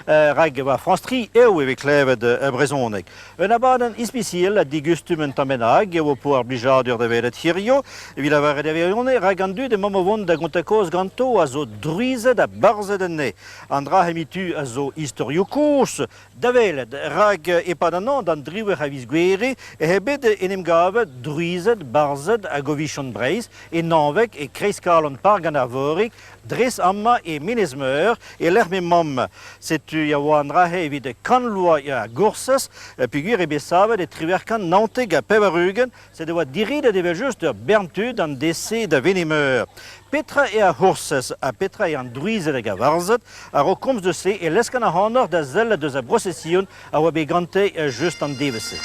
Rak war France 3 eo e vez klevet brezhoneg. Un abadenn ispisial ha digustum un tamm bennak eo po ar blijadur da welet hirio evit lavaret e wirionez rak an dud emaomp o vont da gontañ kaoz ganto a zo druizet ha barzhet anezhe. An dra hemitu a zo istorioù kozh da welet rak e-pad an hañv d'an driwec'h a viz Gouere eo bet en em gavet druized, barzhed hag ovichon Breizh e Nañveg e kreiz kalon Park an Arvorig Dres amañ e Menez-Meur, e-lec'h m'emaomp. Setu a oa an dra-se evit kant vloaz ar goursez, peogwir eo bet savet e 1899, sed e oa diredet evel-just ur bern tud an dez-se da Venez-Meur. Petra eo ar c'hoursez ha petra eo an drouized hag ar varzhed? A-raok komz deus se e leskan ac'hanoc'h da sellet deus ar brosesion a oa bet gante just an devezh-se.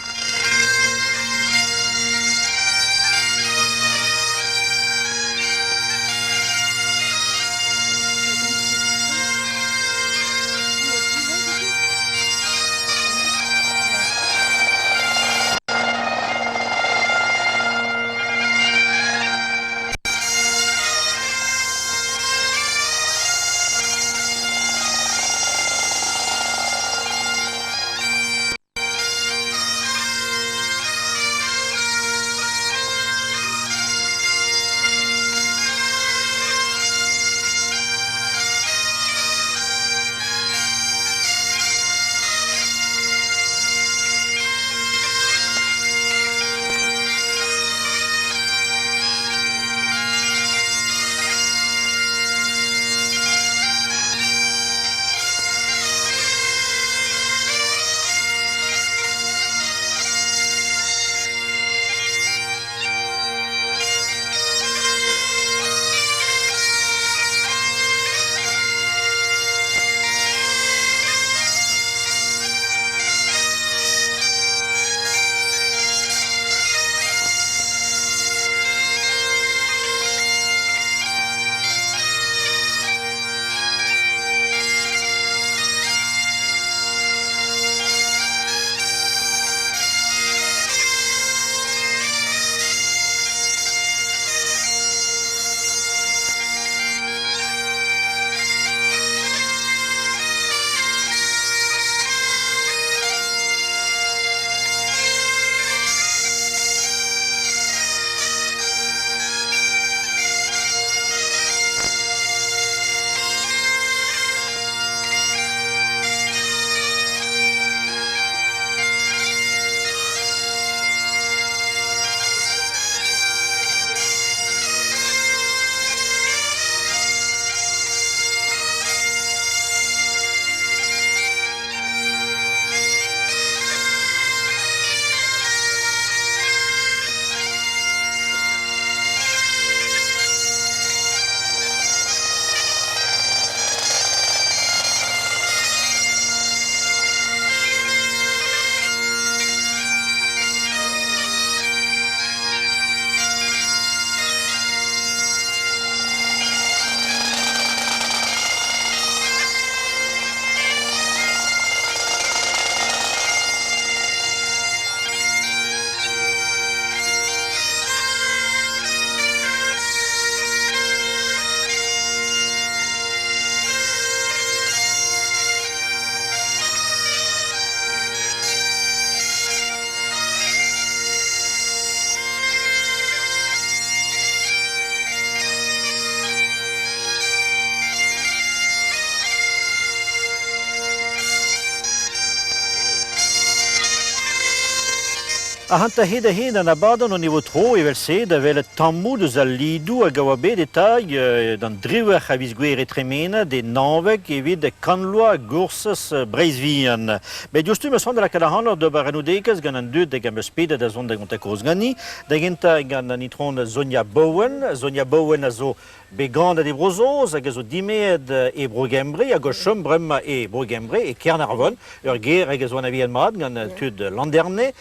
Ac'hanta hed-ha-hed an abadenn hon evo tro evel-se da welet tammoù deus al lidoù hag a oa bet e-tailh d'an driwec'h a viz Gouere tremenet e Nañveg evit kant vloaz goursez Breizh-Vihan. Met diouzhtu 'm eus c'hoant da lakaat ac'hanoc'h d'ober anaoudegezh gant an dud hag am eus pedet da zont da gontañ kaoz ganiñ. Da gentañ gant an itron Sonia Bowen. Sonia Bowen a zo bet ganet e Bro-Saoz hag a zo dimezet e Bro-Gembre hag o chom bremañ e Bro-Gembre, e Kernarvon, ur gêr hag a zo anavezet mat gant tud Landerne.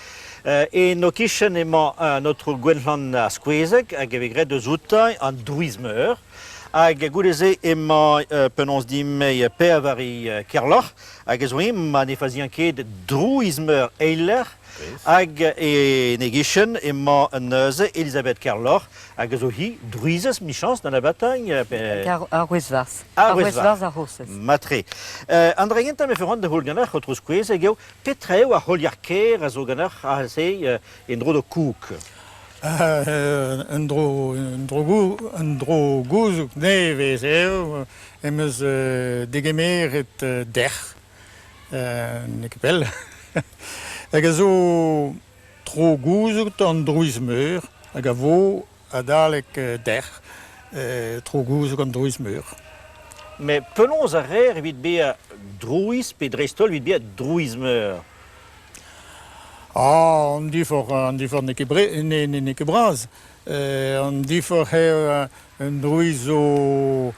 En ho kichen emañ an aotrou Gwenhlan ar Skouezeg hag e vez graet eus outañ an Drouiz-Meur. Hag goude-se emañ penaos dimp Per-Vari Kerloc'h hag ez oa ma ne fazian ket Drouiz-Meur Eiler hag en e gichen emañ neuze Elisabeth Kerloc'h hag a zo hi drouizez michañs d'an abatagn Ar Ouezvarzh. Ar Ouezvarzh ar C'hoursez. Matre. An dra gentañ me fe c'hoant da c'houl ganeoc'h, aotrou Skouezeg, eo petra eo ar c'holier kêr a zo ganeoc'h aze en-dro d'ho koug? Un dro, un dro, un dro gouzoug nevez eo em eus degemeret dec'h, n'eo ket pell, hag a zo tro gouzoug an Drouiz-Meur hag a vo adalek dec'h tro gouzoug an Drouiz-Meur. Met penaos a reer evit bezañ drouiz pe dreist-holl evit bezañ Drouiz-Meur? Ah, an diforc'h, an diforc'h n'eo ket bre n'eo ket bras. An diforc'h eo un drouiz zo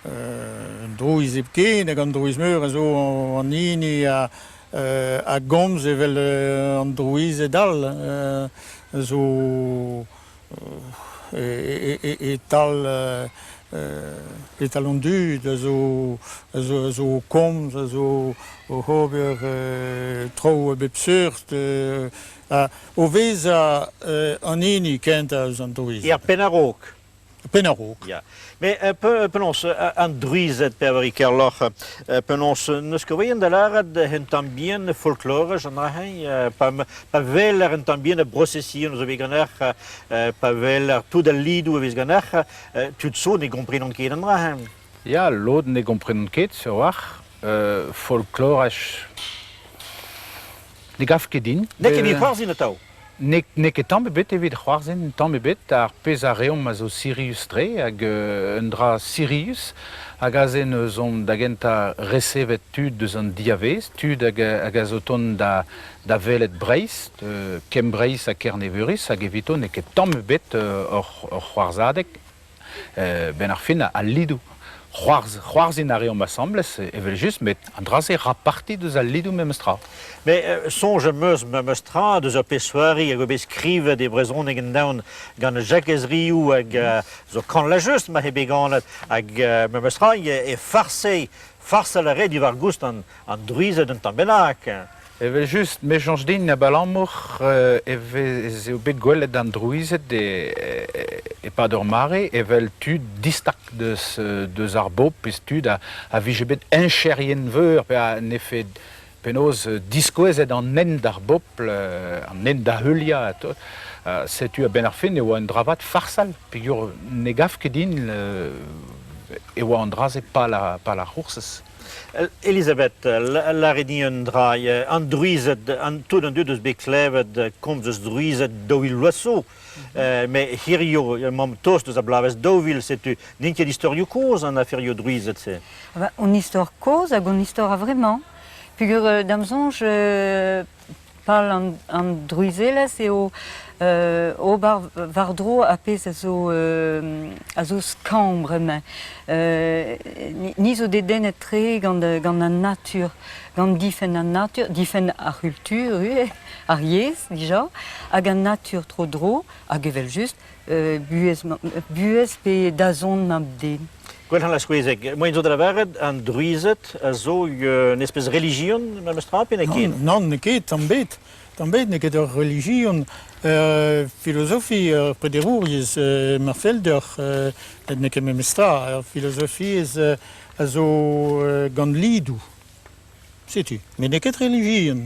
un drouiz hepken hag an drouiz-meur a zo an hini a a gomz evel an drouized all a zo e-tal e-tal an dud a zo a zo a zo o komz, a zo oc'h ober traoù a bep seurt o vezañ an hini kentañ eus an drouized. Er penn a-raok. Penn a-raok. Ya. Mais penaos, an drouized Perveri Kerloc'h, penaos n'eus ket voaien da lâret un tamm bihan folkloraj an dra-se, pa, pa weler un tamm bihan a brosesion zo bet ganeoc'h, pa weler tout al lidoù a vez ganeoc'h, tud zo ne gomprenont ket an dra-se. Ya, lod ne gomprenont ket, sur a-walc'h. Folkloraj ne gav ket din. N'eo ket evit c'hoarzhin atav. N'eo ket tamm ebet evit c'hoarzhin, tamm ebet. Ar pezh a reomp a zo sirius-tre hag un dra sirius. Hag aze neus omp da gentañ resevet tud eus an diavaez, tud hag, hag a zo tont da, da welet Breizh, Kembreiz ha Kerneveuriz, hag evito n'eo ket tamm ebet hor, hor c'hoarzhadeg. 'Benn ar fin al lidoù. C'hoarzh, c'hoarzhin a reomp asambles evel-just, met an dra-se 'ra parti deus al lidoù memes tra. Mais soñj am eus memes tra deus ur pezh c'hoari hag bet skrivet e brezhoneg en daon gant Jakez Riou hag zo kan la just ma eo bet ganet hag memes tra e farse farsal a rae diwar goust an, an drouized un tamm bennak. Evel-just, me soñj din abalamour e vez eo bet gwelet an drouized e-pad ur mare evel tud distag deus, deus ar bobl pe tud a, a vije bet heñcherien veur pe a nefe penaos diskouezet an hent d'ar bobl, an hent da heuliañ ha tout. Setu a-benn ar fin e oa un dra vat farsal peogwir ne gav ket din e oa an dra-se pal ar, pal ar c'hoursez. Elisabeth, lâret din un dra, an drouized, an, tout an dud eus bet klevet komz eus drouized 2000 vloaz zo, met hirio emaomp tost eus a bloavezh 2000, setu n'int ket istorioù kozh an aferioù drouized-se. Ba, hon istor kozh hag hon istor a-vremañ. Peogwir da'm soñj Pal an, an drouizelezh eo ober war-dro ar pezh a zo, a zo skañv bremañ. Ni zo dedennet-tre gant, gant an natur, gant difenn an natur, difenn ar c'hultur ivez, ar yezh dija, hag an natur tro-dro, hag evel-just buhez, buhez pe dazont mab-den. Gwelloc'h la skouezeg. Moaien zo da lavaret an drouized a zo un espes relijion memes tra pe n'eo ket? Nann, n'eo ket, tamm ebet. Tamm ebet, n'eo ket ur relijion. Filosofi, ur prederouriezh, mar fell deoc'h, n'eo ket memes tra. Ur filosofiezh a zo gant lidoù. Setu, met n'eo ket relijion,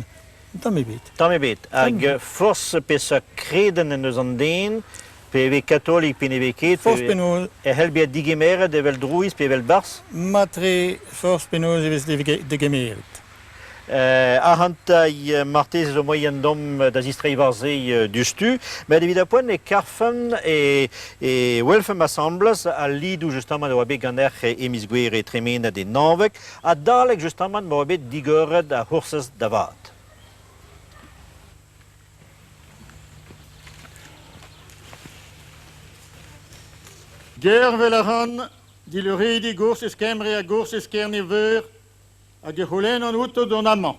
tamm ebet. Tamm ebet. Hag forzh peseurt kredenn en deus an den, pe e vez katolik pe ne vez ket, Forzh penaos. e c'hell bezañ digemeret evel drouiz pe evel barzh. Matre forzh penaos e vez degemeret. Arc'hantailh marteze zo moaien deomp da zistreiñ war se diouzhtu, met evit ar poent e karfemp e, e welfemp asambles al lidoù justamant a oa bet ganec'h e miz Gouere tremenet e Nañveg, adalek justamant ma oa bet digoret ar c'hoursez da vat. Gervel a ran dileuridi Goursez Kembre ha Goursez Kerne-Veur hag e c'houlennan outo dont amañ.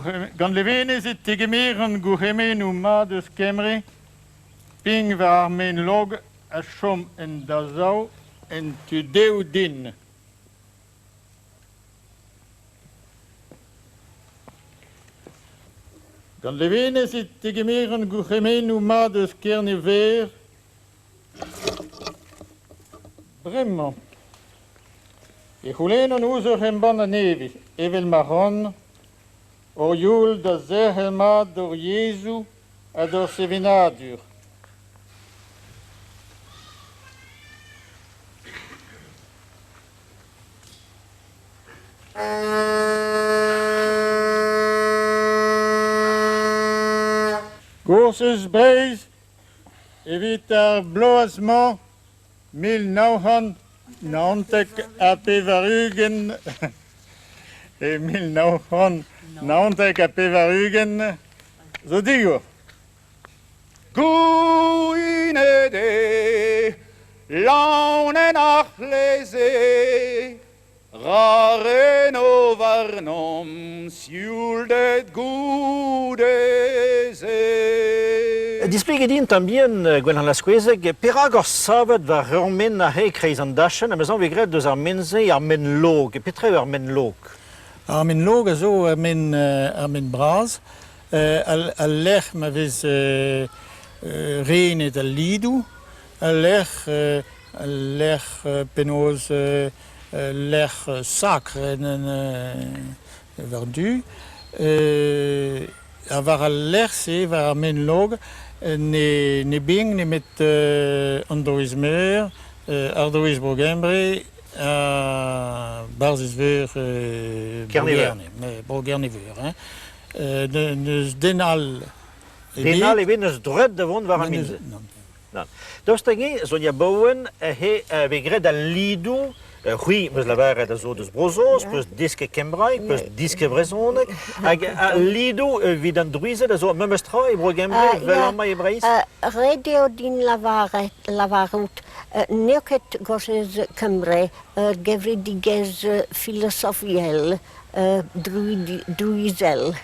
Gant levenez e tegemeran gourc'hemennoù mat eus Kembre, pign war ar maen-log ha chom en da sav en tu dehou din. Gant levenez e tegemeran gourc'hemennoù mat eus Kerne-Veur bremañ. E c'houlennan ouzhoc'h embann a-nevez, evel ma ran, hor youl da zerc'hel mat d'hor yezhoù ha d'hor sevenadur. Goursez Breizh evit ar bloaz-mañ 1999 e 1999 zo digor. Gouinet eo laonen ar c'hleze, ra reno warnomp sioulded goude-se. Displeget din tamm bihan, Gwenn an Laskwezeg, perak oc'h savet war ur men aze e-kreiz an dachenn ha ma 'z graet deus ar men-se ar men-log. Petra eo ar men-log? Ar men-log a zo ar men, ar men bras, al lec'h ma vez renet al lidoù, al lec'h al lec'h penaos lec'h sakr en war-du. Ha war al lec'h-se, war ar maen-log, ne ne bign nemet an Drouiz-Meur, Ardrouiz Bro-Gembre ha Barzhez-Veur Kerne-Veur. Bro-Gerne-Veur. Hein. N'eus den all ebet. Den all ebet n'eus droed da vont war ar min-se. Daoust hag-eñ, Sonia Bowen, he vez graet al lidoù, c'hwi 'meus lavaret a zo deus Bro-Saoz, peus desket kembraeg, peus desket brezhoneg, hag al lidoù evit an drouized a zo memes tra e Bro-Gembre, vel amañ e Breizh? Ret eo din lavaret, lavarout n'eo ket Gorsez Cymru ur gevredigezh filosofiel drouizel.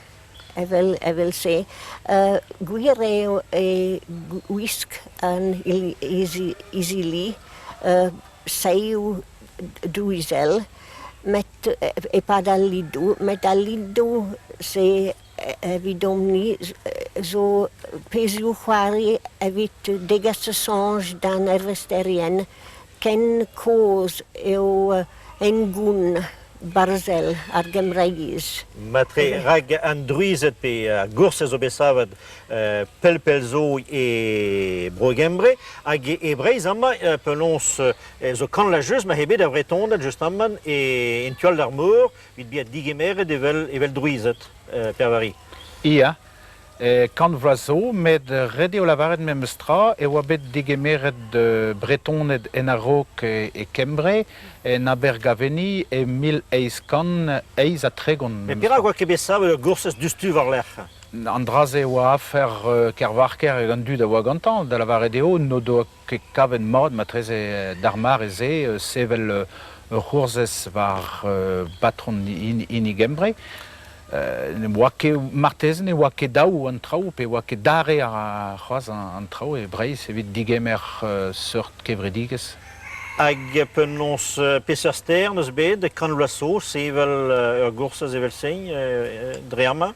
Evel, evel-se. Gwir eo e gwisk an izili saeoù drouizel, met e-pad al lidoù, met al lidoù-se evidomp-ni zo pezhioù-c'hoari evit degas soñj d'an arvesterien ken kozh eo hengoun Barzel ar Gembraiz. Matre, rak an drouized pe ar goursez zo bet savet pell-pell zo e Bro-Gembre hag e Breizh amañ penaos zo kant la just ma eo bet ar Vretoned justamant e en tu all d'ar mor evit bezañ digemeret evel evel drouized, Per-Vari. Ia, Kant vloaz zo, met ret eo lavaret memes tra e oa bet degemeret Bretoned en a-raok e Kembre, en Abergavenny e 1838. Met perak 'oa ket bet savet ur goursez diouzhtu war-lerc'h? An dra-se e oa afer Kervarker hag an dud a oa gantañ, da lavaret eo n'o doa ket kavet mat marteze d'ar mare-se sevel ur c'hoursez war batron hini Gembre. Ne oa ket marteze ne oa ket dav an traoù pe oa ket dare c'hoazh an traoù e Breizh evit digemer seurt kevredigezh. Hag penaos peseurt ster n'eus bet kant vloaz zo sevel ur goursez evel-se dre amañ?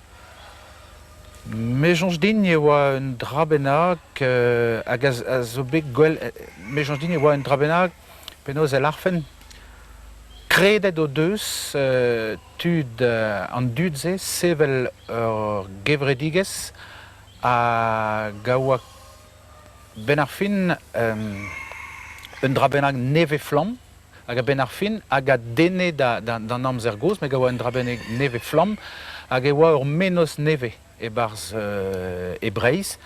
Me soñj din e oa un dra bennak hag a zo bet gwell me soñj din e oa un dra bennak penaos e lârfen kredet o deus tud an dud-se sevel ur gevredigezh hag a oa 'benn ar fin un dra bennak nevez-flamm hag a-benn ar fin hag a denne d'an amzer gozh, met a oa un dra bennak nevez-flamm hag e oa ur mennozh nevez e-barzh e Breizh.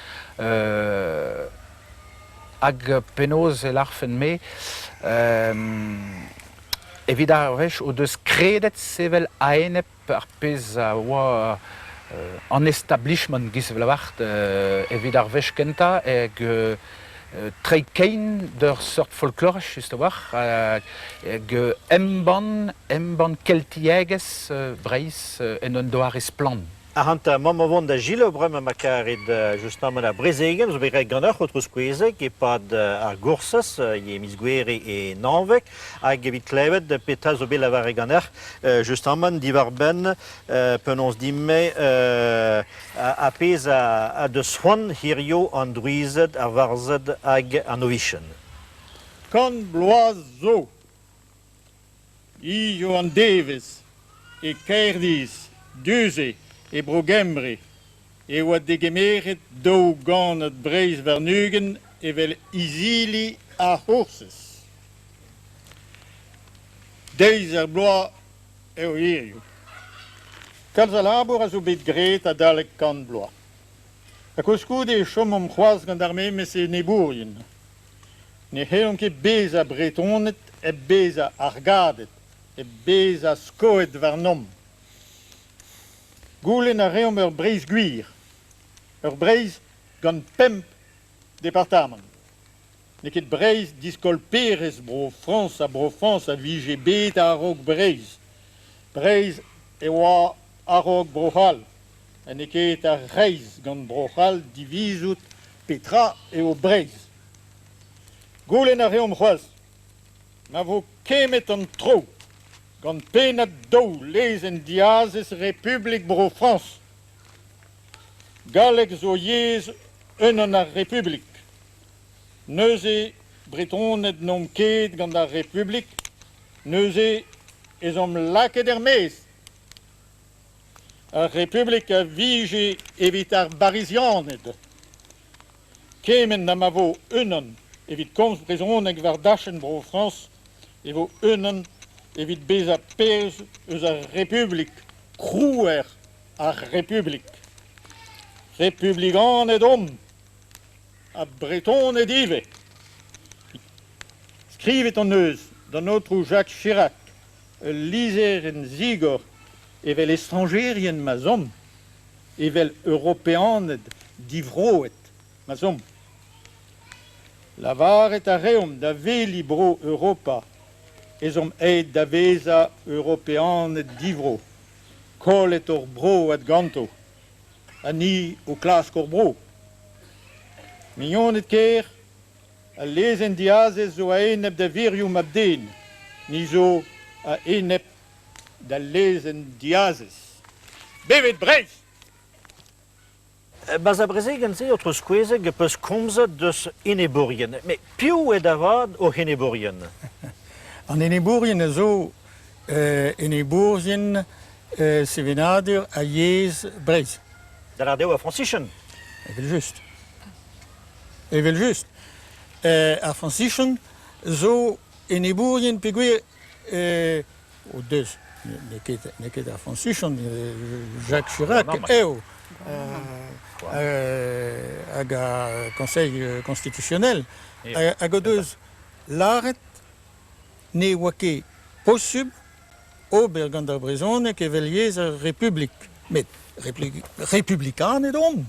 Hag penaos e lârfen-me evit ar wech o deus kredet sevel a-enep ar pezh a oa an establishment giz lavaret evit ar wech kentañ hag treiñ kein d'ur seurt folkloraj just a-walc'h hag embann embann keltiegezh Breizh en un doare splann. Ac'hanta, mamm o vont da Gillo bremañ ma karit justamant ar brezegenn zo bet graet ganeoc'h aotrou Skouezeg e-pad ar goursez e miz Gouere e Nañveg hag evit klevet petra zo bet lavaret ganeoc'h justamant diwar-benn penaos din-me ar pezh a deus c'hoant hirio an drouized, ar varzhed hag an ovichenn. Kant bloaz zo Hiziv an devezh, e Kerdiz, du-se, e Bro-Gembre, e oa degemeret daou gannad Breizh warn-ugent evel izili ar C'hoursez. Deiz ar bloaz eo hiziv. Kalz a labour a zo bet graet adalek kant bloaz. Ha koulskoude e chomomp c'hoazh gant ar memes enebourien. Ne c'hellomp ket bezañ Bretoned hep bezañ argadet, hep bezañ skoet warnomp. Goulenn a reomp ur Breizh gwir, ur Breizh gant pemp departamant. N'eo ket Breizh diskolperezh Bro-Frañs ha Bro-Frañs a vije bet a-raok Breizh. Breizh e oa a-raok Bro-C'hall ha n'eo ket ar reizh gant Bro-C'hall divizout petra eo Breizh. Goulenn a reomp c'hoazh ma vo kemmet an traoù gant pennad daou lezenn diazez Republik Bro-Frañs. Galleg zo yezh unan ar Republik. Neuze Bretoned n'omp ket gant ar Republik, neuze ez omp lakaet er-maez. Ar Republik a vije evit ar Barizianed. Kement ha ma vo unan evit komz brezhoneg war dachenn Bro-Frañs e vo unan evit bezañ perzh eus ar Republik, krouer ar Republik. Republikaned omp ha Bretoned ivez. Skrivet hon eus d'an aotrou Jacques Chirac ul lizherenn zigor evel estrañjerien ma 'z omp. Evel Europeaned divroet ma'z omp. Lavaret a reomp da veli bro Europa ez omp aet da vezañ Europeaned divro, kollet hor broad ganto, ha ni o klask hor bro. Mignoned ker, al lezenn diazez zo a-enep da wirioù mab-den, ni zo a-enep d'al lezenn diazez. Bevet Breizh! Barzh ar brezegenn-se, aotrou Skouezeg, peus komzet deus enebourien. Met piv eo da vat hoc'h enebourien? An enebourien a zo enebourien sevenadur ha yezh Breizh. Da lâret eo ar Frañsichenn. Evel-just. Evel-just. Ar Frañsichenn zo enebourien peogwir o deus n'eo ket n'eo ket ar Frañsichon Jacques Chirac eo hag ar Conseil constitutionnel hag o deus lâret ne oa ket posubl ober gant ar brezhoneg evel yezh ar Republik. Met republikaned omp.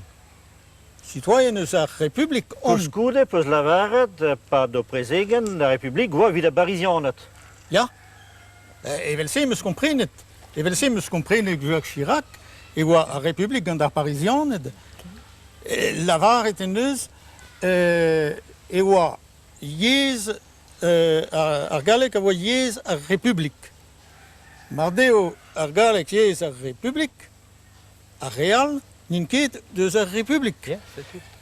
Sitoaien eus ar Republik omp. Koulskoude 'peus lavaret 'pad ho prezegenn ar Republik 'oa evit ar Barizianed. Ya, evel-se 'm eus komprenet. Evel-se 'm eus komprenet Jacques Chirac e oa ar Republik gant ar Parizianed. Lavaret en deus e oa yezh ar galleg a oa yezh ar Republik. Mar deo ar galleg yezh ar Republik, Ar re all n'int ket deus ar Republik.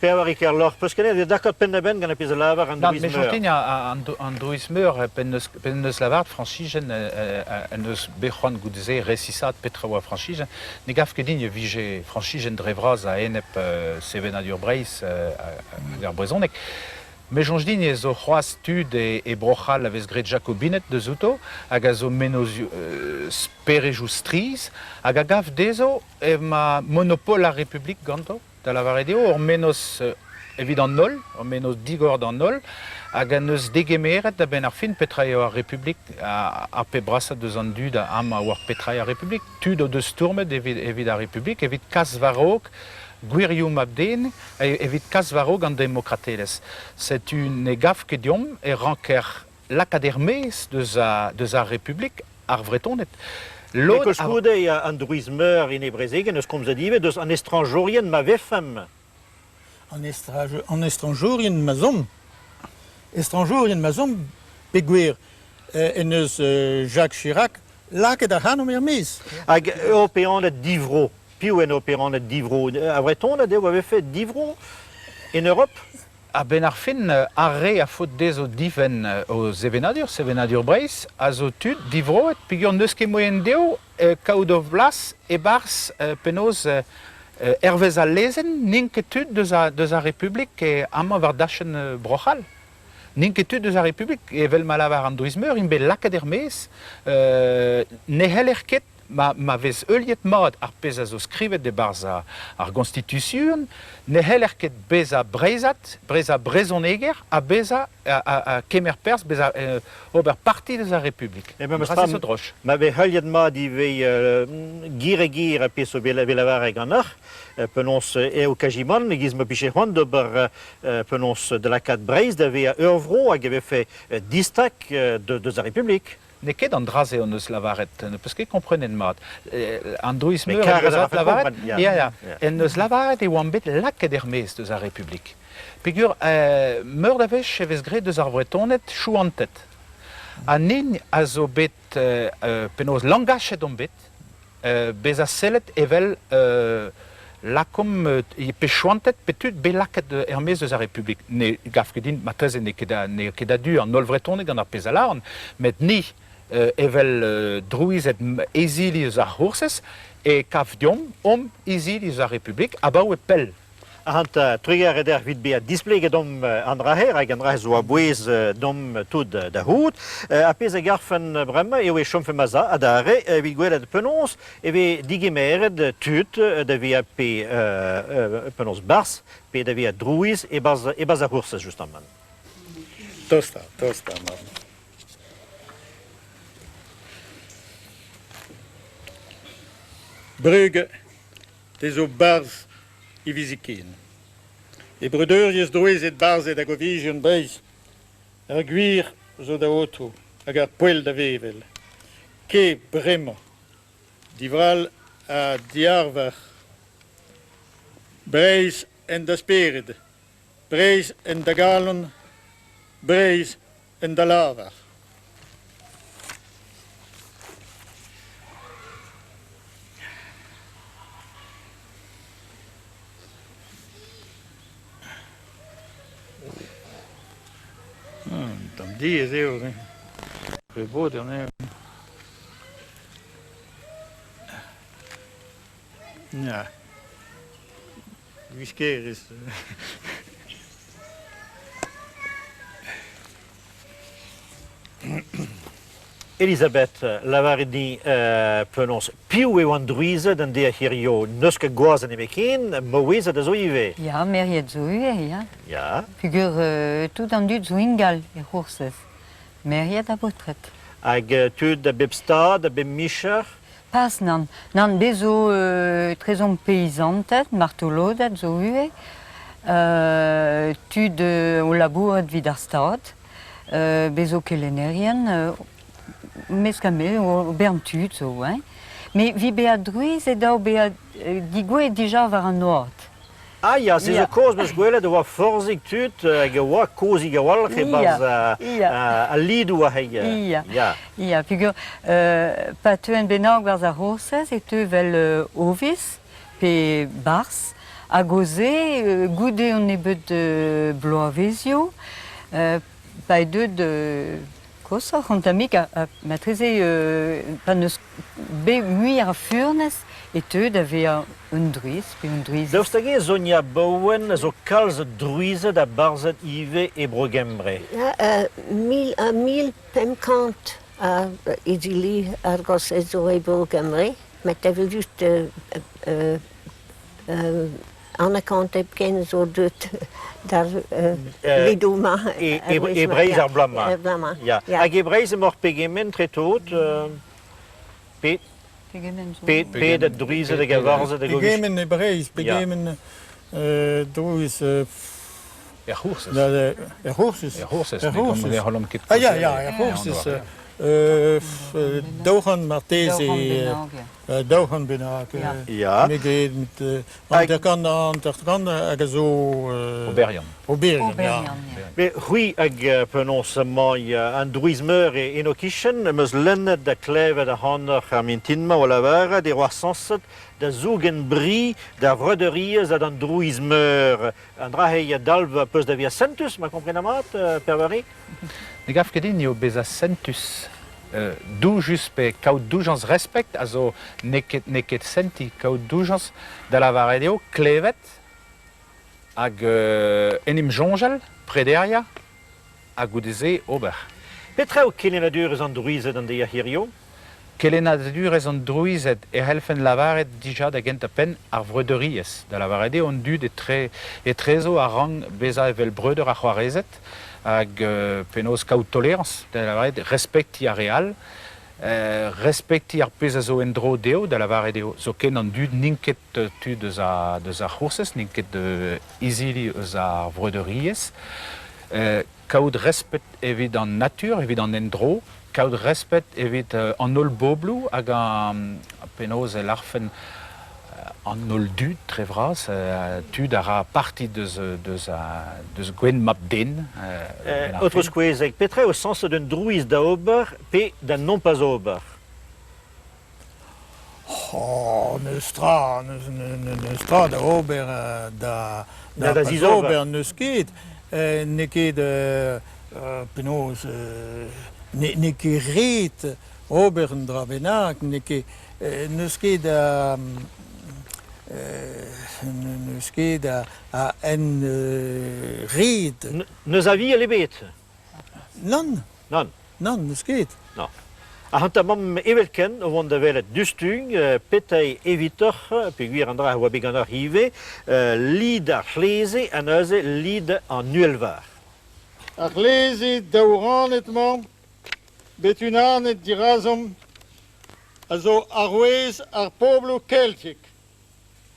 Pevar Kerloc'h, peus ket eo d'accord penn-da-benn gant ar pezh a lavar an Drouiz Meur. An Drouiz Meur, p'en deus lavaret Frañsijenn, en deus bet c'hoant goude-se resisaat petra oa Frañsijenn. Ne gav ket din e vije Frañsijenn dre vras a-enep sevenadur Breizh hag ar brezhoneg. Me soñj din ez zo c'hoazh tud e Bro-C'hall a vez graet jakobined deus outo hag a zo mennozhioù sperejoù strizh hag a gav dezho emañ monopol ar Republik ganto, da lavaret eo ur mennozh evit an holl, ur mennozh digor d'an holl hag en deus degemeret a-benn ar fin petra eo ar Republik, ar pep brasañ deus an dud amañ a oar petra eo ar Republik. Tud o deus stourmet evit ar Republik, evit kas war-raok gwirioù mab-den evit kas war-raok an demokratelezh. Setu ne gav ket deomp e ranker lakaat er-maez deus ar Republik ar Vretoned. Lod koulskoude an drouiz meur en e brezegenn eus komzet ivez deus an estrañjourien ma vefemp. An, an estrañjourien ma 'z omp. Estrañjourien ma 'z omp peogwir en deus Jacques Chirac lakaet ac'hanomp er-maez. Hag Europeaned divro, piv en Europeaned divro? Ar Vretoned eo a vefe divro en Europe? A-benn ar fin, ar re a faot dezho difenn o sevenadur, sevenadur Breizh, a zo tud divroet peogwir n'eus ket moaien dezho kaout o flas e-barzh penaos hervez al lezenn n'int ket tud deus ar Republik amañ war dachenn Bro-C'hall. N'int ket tud eus ar Republik, evel ma lavar an Drouiz-Meur, int bet lakaet er-maez. Ne c'heller ket ma, ma vez heuliet mat ar pezh a zo skrivet e-barzh ar Gonstitution, ne c'heller ket bezañ breizhat, bezañ brezhoneger ha bezañ ha kemer perzh, bezañ ober parti deus ar Republik. E memes tra, ma vez heuliet mat ivez gir-e-gir ar pezh zo bet lavaret ganeoc'h, penaos eo kazimant, e-giz ma pije c'hoant d'ober penaos da lakaat Breizh da vezañ ur vro hag e vefe distag deus ar Republik. N'eo ket an dra-se hon eus lavaret, ne peus ket komprenet mat. An Drouiz-Meur en deus lavaret, ya, ya, en deus lavaret e oamp bet lakaet er-maez deus ar Republik. Peogwir meur da wech e vez graet deus ar Vretoned chouanted. Ha nin a zo bet, penaos langachet omp bet, bezañ sellet evel lakaomp pe chouanted pe tud bet lakaet er-maez eus ar Republik. Ne gav ket din marteze n'eo ket n'eo ket a-du an holl Vretoned gant ar pezh a lâran, met ni, evel drouized izili eus ar C'hoursez, e kav deomp omp izili eus ar Republik abaoe pell. Ac'hanta, trugarez deoc'h evit bezañ displeget deomp an dra-se, rak an dra-se zo a-bouez deomp tout da c'hoût. Ar pezh a garfen bremañ eo e chomfe ma za adarre evit gwelet penaos e vez digemeret tud da vezañ pe penaos barzh pe da vezañ drouiz e-barzh e-barzh ar c'hoursez justamant. Tosta, tosta, mamm. Brug, te zo barzh hiviziken. E breudeuriezh drouized barzhed hag ovizion Breizh, ar gwir zo da aotrou hag ar poell da vevel. Kae bremañ, divrall ha diarvar. Breizh en da spered, Breizh en da galon, Breizh en da lavar. Un tamm diaes eo. Re vodern eo. Ya. Gwiskerez. Elisabeth, lavarit din penaos piv eo an drouized an deiz hirio? N'eus ket gwaz nemetken, maouezed a zo ivez. Ya, merc'hed zo ivez, ya. Ya. Peogwir tout an dud zo ingal e C'hoursez. Merc'hed ha paotred. Hag tud a bep stad, a bep micher? Pas, nann. Nann, bez zo etrezomp peizanted, martoloded zo ivez, tud o labourat evit ar stad, bez zo kelennerien, mesk-ha-me, o bern tud zo, hein. Met evit bezañ drouiz eo dav bezañ digouezhet dija war an oad. Ah ya, se zo kozh 'meus gwelet e oa forzhig tud hag e oa kozhig a-walc'h e-barzh al lidoù aze. Ya, ya. Ya, peogwir pa teuent bennak barzh ar c'hoursez e teu 'vel ovis pe barzh hag o se goude un nebeud bloavezioù pa eo deuet koshoc'h an tammig ha marteze pa n'eus bet muioc'h a furnez e teu da vezañ un drouiz pe un drouizez. Daoust hag-eñ Sonia Bowen a zo kalz drouized ha barzhed ivez e Bro-Gembre? 1500 a izili ar Gorsedd zo e Bro-Gembre, met evel-just Anna-Kant hepken zo deuet d'ar lidoù-mañ. E Breizh ar bloaz-mañ. Ya. Hag e Breizh emaoc'h pegement tre-tot? Pe pe da drouized hag a varzhed hag Pegement e Breizh, pegement drouiz Er c'hoursez. Er c'hoursez. Er c'hoursez, ne c'hallomp ket Ah ya, ya, er c'hoursez. 200 marteze. 200 bennak. Ya. Me gred, met 50, 50 hag a zo... Oberiant. Oberiant, ya. Met c'hwi hag penaos emañ an drouiz-meur en ho kichen, em eus lennet da klevet ac'hanoc'h ar mintin-mañ o lavaret e oa sañset da zougen bri d'ar vreudeuriezh ha d'an drouiz-meur. An dra-se a dalv peus da vezañ sentus, ma komprenañ mat, Père-Marie? Ne gav ket din eo bezañ sentus. Doujus pe kaout doujañs respect a zo n'eo ket n'eo ket sentiñ. Kaout doujañs da lavaret eo klevet hag en em soñjal, prederiañ ha goude-se ober. Petra eo kelennadurezh an drouized an deiz a hirio? Kelennadurezh an drouized e c'hellfen lavaret dija da gentañ-penn ar vreudeuriezh, da lavaret eo an dud etre etrezo a rank bezañ evel breudeur ha c'hoarezed hag penaos kaout tolerañs, da lavaret respektiñ ar re all, respektiñ ar pezh a zo en-dro dezho, da lavaret eo zoken an dud n'int ket tud eus ar deus ar c'hoursez, n'int ket izili eus ar vreudeuriezh. Kaout respet evit an natur, evit an endro, kaout respet evit an holl bobloù hag penaos e lârfen an holl dud dre vras, tud a ra parti deus, deus, deus gouenn mab-den. Aotrou Skouezeg, petra eo sañset un drouiz da ober pe da nompas ober? Oh, n'eus tra, n'eus tra da ober da, da, da zizober, n'eus ket. N'eo ket penaos n'eo ket ret ober un dra bennak, n'eo ket n'eus ket a n'eus ket a en ret. N'eus aviel ebet? Nann. Nann. Nann, n'eus ket. Non. Ac'hanta mamm evelkent o vont da welet diouzhtu petra evitoc'h, peogwir an dra a oa bet ganeoc'h ivez, lid ar c'hleze ha neuze lid an uhelvar. Ar c'hleze daourannet-mañ, bet unanet dirazomp, a zo arouez ar pobloù keltiek,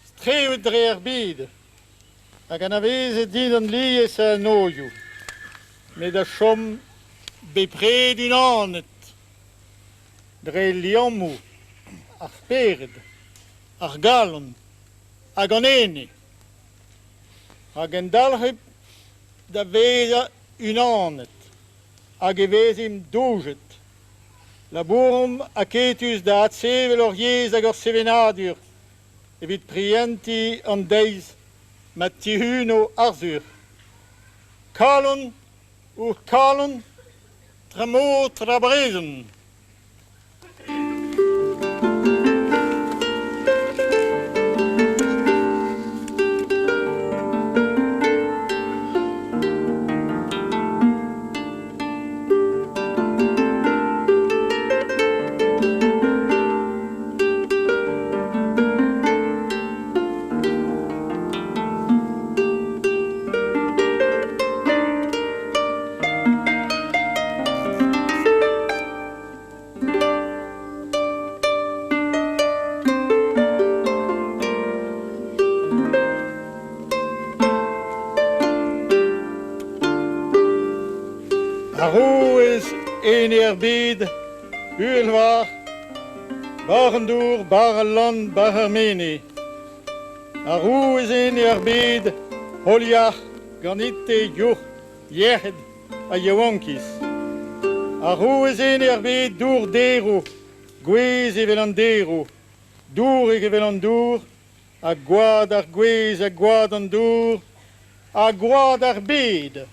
strewet dre ar bed hag anavezet dindan lies a anvioù, met a chom bepred unanet dre liammoù ar spered, ar galon hag an ene. Rak endalc'hit da vezañ unanet hag e vezimp doujet. Labouromp aketus da adsevel hor yezh hag hor sevenadur evit prientiñ an deiz ma tihuno Arzhur. Kalon ouzh kalon, tramor tra Brezhon. Arouez ene ar bed, uhelvarr, war an dour, war al lann, war ar menez. Arouez ene ar bed, holiac'h, ganit-te yourc'h, yec'hed ha yaouankiz. Arouez ene ar bed, dour derv, gouez evel an derv, dourek evel an dour, ha gwad ar gwez ha gwad an dour, ha gwad ar bed.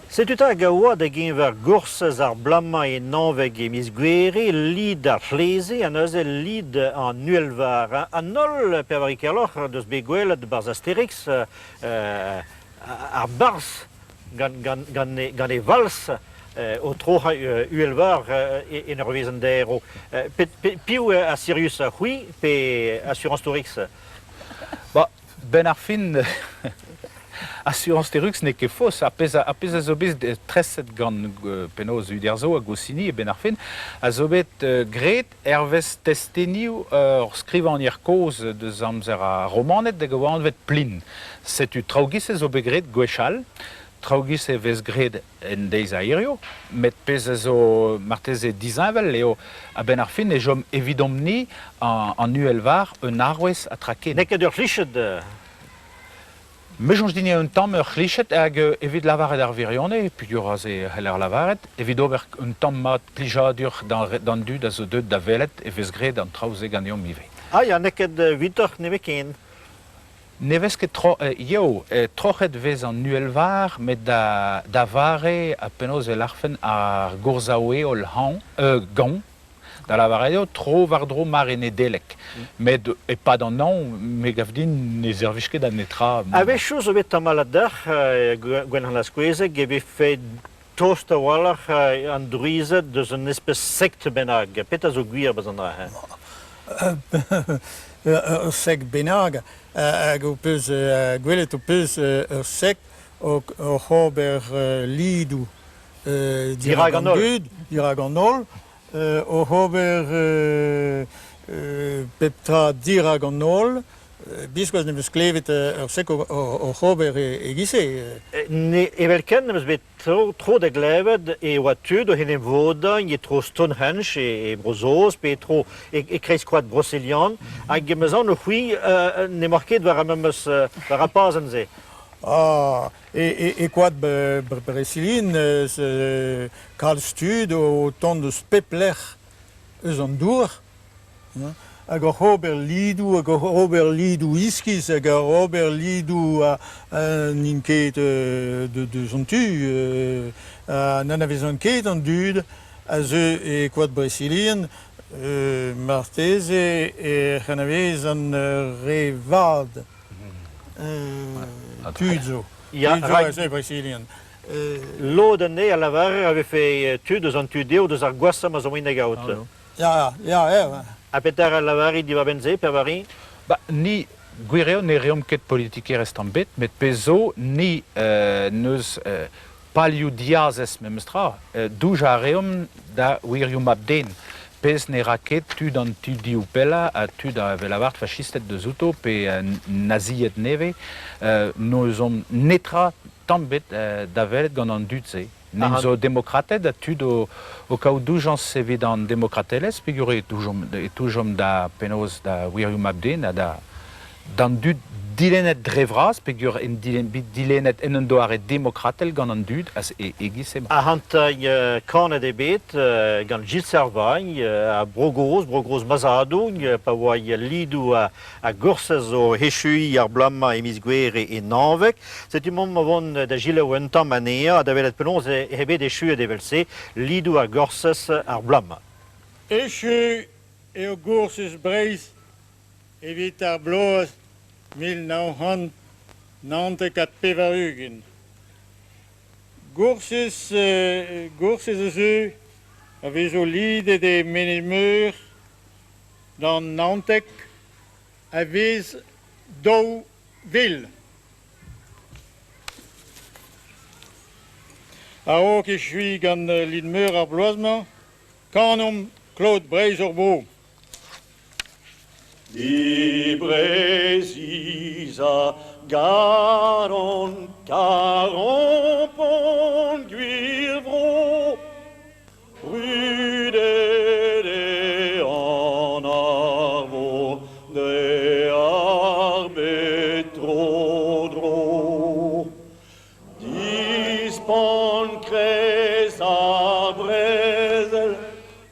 Setu 'ta hag a oa da geñver goursez ar bloaz-mañ e Naonveg e miz Gouere, lid ar c'hleze ha neuze lid an uhelvar. An holl Père-Marie Kerloc'h deus bet gwelet 'barzh Asterix ar barzh gant, gant, gant, e, gant e vals o troc'hañ uhelvar en ur wezenn derv. Piv a Sirius, c'hwi pe Assurance Tourix? Ba, 'benn ar fin, Assurance Terrux n'eo ket faos, ar pezh ar pezh a zo bet treset gant penaos Uderzo ha Goscinny e benn ar fin, a zo bet graet hervez testenioù ur skrivagner kozh deus amzer ar Romaned hag a oa anvet Plin. Setu traoù giz-se zo bet graet gwechall, traoù giz-se vez graet en deiz a hirio, met pezh a zo marteze disheñvel eo a-benn ar fin e chom evidomp-ni an uhelvarr un arouez ha tra ken. N'eo ket ur c'hliched. Me soñj din eo un tamm ur c'hliched hag evit lavaret ar wirionez, peogwir aze e c'heller lavaret, evit ober un tamm mat plijadur d'an dud a zo deuet da welet e vez graet an traoù-se ganeomp ivez. Ah ya, n'eo ket evitoc'h nemetken. Ne vez ket tro eo, troc'het e vez an uhelvarr met da vare ha penaos e lârfen ar goursav-heol hañv gañv, da lavaret eo tro war-dro mare Nedeleg. Met e-pad an hañv, me gav din ne servij ket da netra. A-wechoù zo bet tamallet deoc'h, Gwenn Askouezeg, e vefe tost a-walc'h an drouized deus un espes sekt bennak. Petra zo gwir 'barzh an dra-se? Ur sekt bennak hag ho peus gwelet ho peus ur sekt oc'h ober lidoù dirak an dud, dirak an holl, oc'h ober pep tra dirak an holl. Biskoazh n'em eus klevet ur sek oc'h ober e-giz-se. Evelkent em eus bet tro da glevet e oa tud oc'h en em vodañ e-tro Stonehenge e Bro-Saoz pe e-tro e-kreiz koad Broselian hag em eus aon c'hwi n'emaoc'h ket war ar memes war ar pazenn-se. Ah, e koad Bresilin eus kalz tud o tont eus pep lec'h eus an dour hag oc'h ober lidoù hag oc'h ober lidoù iskis hag oc'h ober lidoù n'int ket deus an tu n'anavezan ket an dud a zeu e koad Bresilien marteze ec'h anavezan re vat tud zo. Ya, Tud zo a zeu Bresilien. Lod anezhe a lavarer a vefe tud eus an tu dezho deus ar gwashañ ma zo moaien da gaout. Ya, ya, ya. Ha petra a lavarit diwar-benn se, Per-Vari? Ba, ni, gwir eo, ne reomp ket politikerezh tamm ebet, met pezh zo, ni n'eus palioù diazez memes tra. Doujañ a reomp da wirioù mab-den. Pezh ne ra ket tud an tudioù pellañ ha tud a vel avat fachisted deus outo pe nazied nevez. N'eus netra tamm ebet da welet gant an dud-se. Int zo demokrated ha tud o kaout doujañs evit an demokratelezh peogwir e toujomp, e toujomp da penaos da wirioù mab-den ha da d'an dud dilennet dre vras peogwir int dilennet en un doare demokratel gant an dud e-giz emañ. Ac'hanta kanet eo bet gant Gilles Servagn ha Bro-Gozh, Bro-Gozh Mazadoù, pa oa lidoù a Goursez o echuiñ ar bloaz-mañ e miz Gouere e Nañveg. Setu m'omp o vont da selaou un tamm anezhañ ha da welet penaos eo bet echuet evel-se lidoù ar Gorsez ar bloaz-mañ. Echu eo Goursez Breizh evit ar bloaz 1999. Goursez, Goursez a zeu a vezo lidet e Menez-Meur d'an 19 a viz 2000. A-raok echuiñ gant lid-meur ar bloaz-mañ, kanomp Klod Breizh hor bro. Ni Breizhiz a garan, karomp hon gwir vro. Brudet eo an arvor dre ar bed tro-dro. Dispont kreiz ar brezel,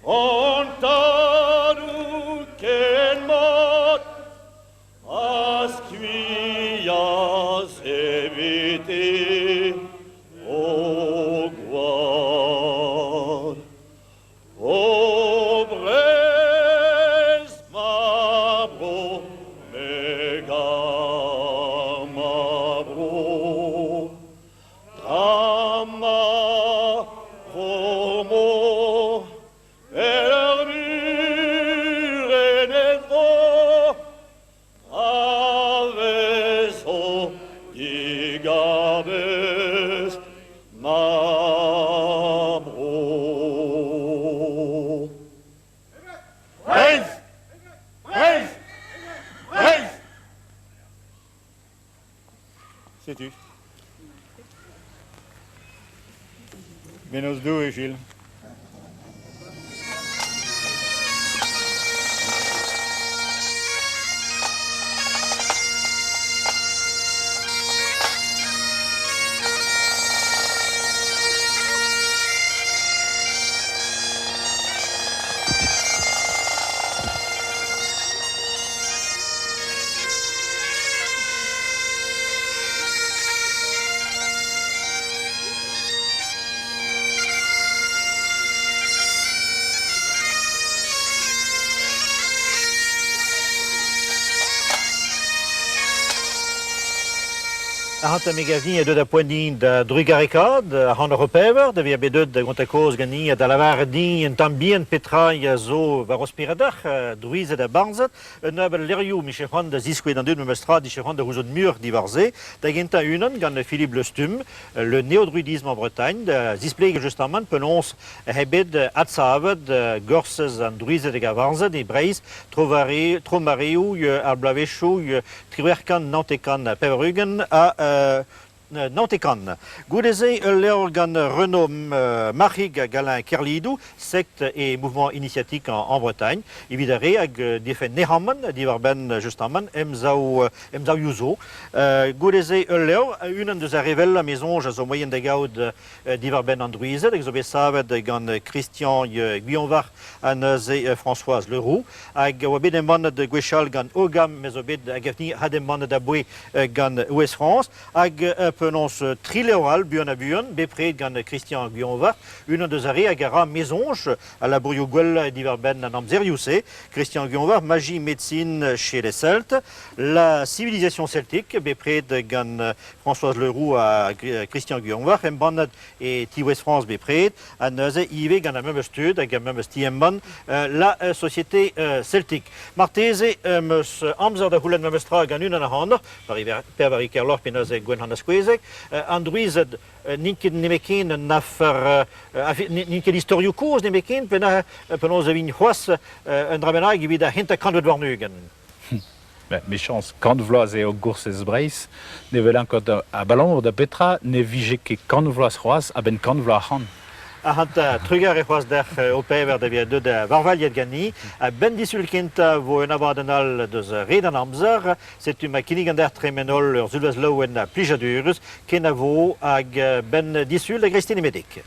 hon tadoù ken mat a skuilhas evite o gwad. O Breizh, ma bro, me gar ma bro. Tra ma vo mor el ur mur en he zro, a vezo digaret. Setu. Bennozh Doue, Gilles. Ac'hanta me gav din eo deuet ar poent din da drugarekaat ac'hanoc'h ho pevar, da vezañ bet deuet da gontañ kaoz ganin ha da lavaret din un tamm bihan petra a zo war ho spered deoc'h, drouized ha barzhed. Un nebeud levrioù 'mije c'hoant da ziskouez d'an dud memes tra, 'dije c'hoant da c'houzout muioc'h diwar-se. Da gentañ unan gant Philippe Le Stum, Le néo-druidisme en Bretagne, da zisplegañ justamant penaos eo bet adsavet gorsez an drouized hag ar varzhed e Breizh tro mareoù ar bloavezhioù 1899 ha 90. Goude-se ul levr gant Renaud Marc'hig hag Alain Kerlidou, secte et mouvement initiatique en Bretagne, evit ar re hag difenn nec'hamant diwar-benn justamant emsav emsavioù zo. Goude-se ul levr, unan deus ar re wellañ me soñj a zo moaien da gaout diwar-benn an drouized hag zo bet savet gant Christian Guyonvarc'h ha neuze Françoise Leroux hag a oa bet embannet gwechall gant Ogam met zo bet hag adembannet aboe gant Ouest France hag penaos tri levr all buan ha buan bepred gant Christian Guyonvarc'h unan deus ar re hag a ra me soñj al labourioù gwellañ diwar-benn an amzerioù-se Christian Guyonvarc'h Magie médecine chez les Celtes la civilisation celtique bepred gant Françoise Leroux ha Christian Guyonvarc'h embannet e ti Ouest-France bepred ha neuze ivez gant ar memes tud hag ar memes ti-embann la Société Celtique. Marteze em eus amzer da c'houlenn memes tra gant unan ac'hanoc'h, Pêr-Vari Kerloc'h pe neuze Gwenn Askouezeg, an drouized n'int ket nemetken un afer n'int ket istorioù kozh nemetken penaos e vint c'hoazh un dra bennak evit ar c'hentañ kantved warn-ugent. Mechañs kant vloaz eo Goursez Breizh, ne welan ket abalamour da betra ne vije ket kant vloaz c'hoazh a-benn kant vloaz ac'hann. Ac'hanta, trugarez c'hoazh deoc'h ho pevar da vezañ deuet da varvailhet ganin. A-benn disul kentañ 'vo un abadenn all deus Red an amzer. Setu ma kinnigan deoc'h tremen holl ur sulvezh laouen ha plijadurus. Kenavo hag 'benn disul da Gristine Medic.